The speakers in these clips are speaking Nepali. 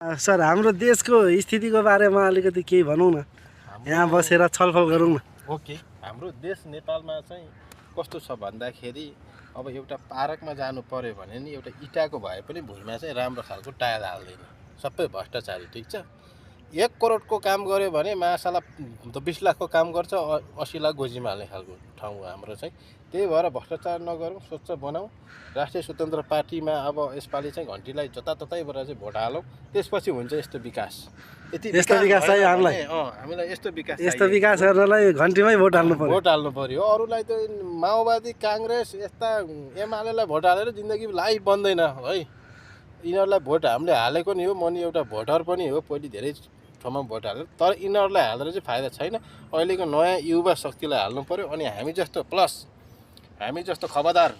सर हाम्रो देशको स्थितिको बारेमा अलिकति केही भनौँ न, यहाँ बसेर छलफल गरौँ न। ओके, हाम्रो देश नेपालमा चाहिँ कस्तो छ भन्दाखेरि अब एउटा पार्कमा जानु पर्यो भने नि एउटा इँटाको भए पनि भुइँमा चाहिँ राम्रो खालको टायल हाल्दैन, सबै भ्रष्टाचारी। ठिक छ, 1 करोडको काम गर्यो भने मासाला 20 लाखको काम गर्छ, 80 लाख गोजीमा हाल्ने खालको ठाउँ हो हाम्रो चाहिँ। त्यही भएर भ्रष्टाचार नगरौँ, स्वच्छ बनाऊ। राष्ट्रिय स्वतन्त्र पार्टीमा अब यसपालि चाहिँ घन्टीलाई जताततैबाट चाहिँ भोट हालौँ, त्यसपछि हुन्छ यस्तो विकास। यस्तो विकास चाहियो हामीलाई। हामीलाई यस्तो विकास गर्नलाई घन्टीमै भोट हाल्नु पर्यो। भोट हाल्नु पर्यो। अरूलाई त माओवादी, काङ्ग्रेस यस्ता एमालेलाई भोट हालेर जिन्दगी लाइफ बन्दैन है। यिनीहरूलाई भोट हामीले हालेको नि हो, म नि एउटा भोटर पनि हो, पहिले धेरै ठाउँमा भोट हालेर, तर यिनीहरूलाई हालेर चाहिँ फाइदा छैन। अहिलेको नयाँ युवा शक्तिलाई हाल्नु पर्यो। अनि हामी जस्तो खबरदार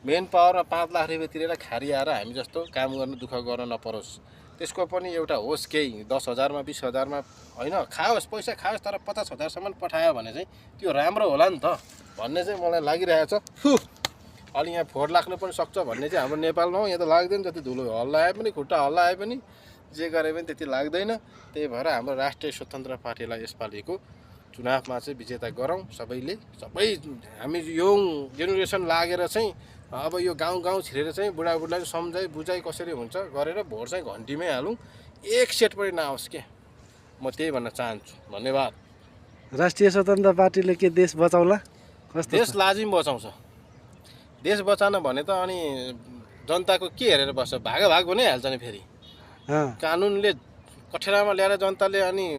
मेन पावरमा 5 लाख रुपियाँ तिरेर खारिआएर हामी जस्तो काम गर्न दुःख गर्न नपरोस्। त्यसको पनि एउटा होस्, केही 10,000मा 20,000मा होइन, खाओस् पैसा खाओस्, तर 50,000सम्म पठायो भने चाहिँ त्यो राम्रो होला नि त भन्ने चाहिँ मलाई लागिरहेको छ। अलि यहाँ फोहोर लाग्नु पनि सक्छ भन्ने चाहिँ हाम्रो नेपालमा हो। यहाँ त लाग्दैन, जति धुलो हल्लाए पनि, खुट्टा हल्लाए पनि, जे गरे पनि त्यति लाग्दैन। त्यही भएर हाम्रो राष्ट्रिय स्वतन्त्र पार्टीलाई यसपालिको चुनावमा चाहिँ विजेता गरौँ। सबै हामी यङ जेनेरेसन लागेर चाहिँ अब यो गाउँ छिरेर चाहिँ बुढाबुढीलाई सम्झाइ बुझाइ कसरी हुन्छ गरेर भोट चाहिँ घन्टीमै हालौँ, 1 सेट पनि नआओस् के, म त्यही भन्न चाहन्छु। धन्यवाद। राष्ट्रिय स्वतन्त्र पार्टीले के देश बचाउला? देश लाजिम बचाउँछ। देश बचाउन भने त अनि जनताको के हेरेर बस्छ, भाग भनिहाल्छ नि। फेरि कानुनले कठेरामा ल्याएर जनताले अनि